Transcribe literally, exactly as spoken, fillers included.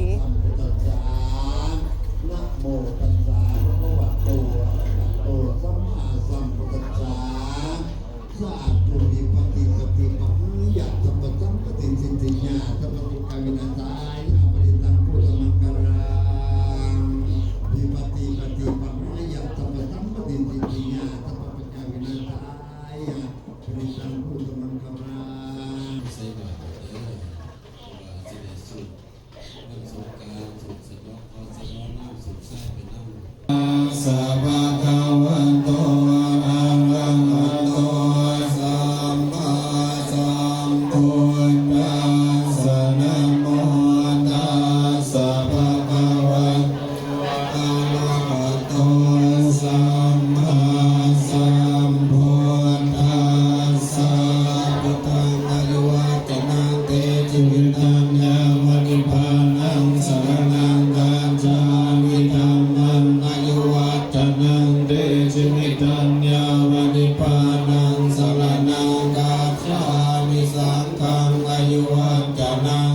ดี Namo tassa bhagavato arahato sammāsambuddhassa. Sādhu. Vipattipaṭibāhāya sabbasampattisiddhiyā sabbadukkhavināsāya parittaṃ brūtha maṅgalaṃ. Vipattipaṭibāhāya sabbasampattisiddhiyā sabbadukkhavināsāya parittaṃ brūtha maṅgalaṃ. ใส่บาตรเด้อ เพราะว่าสิได้สูบ วันสงกรานต์ สูบสะเดาะเคราะห์ สะเดาะน้ำ สูบทรายไปนำ Tassa bhagavato arahato sammāsambuddhassa. Namo tassa bhagavato arahato sammāsambuddhassa. Buddhaṃ āyuvaccanaṃ te jīvitaṃ yāva nibbānaṃ saraṇaṃ gacchāmi. Dhammaṃ āyuvaccanaṃ te jīvitaṃ yāva nibbānaṃ saraṇaṃ gacchāmi. Saṅghaṃ āyuvaccanaṃ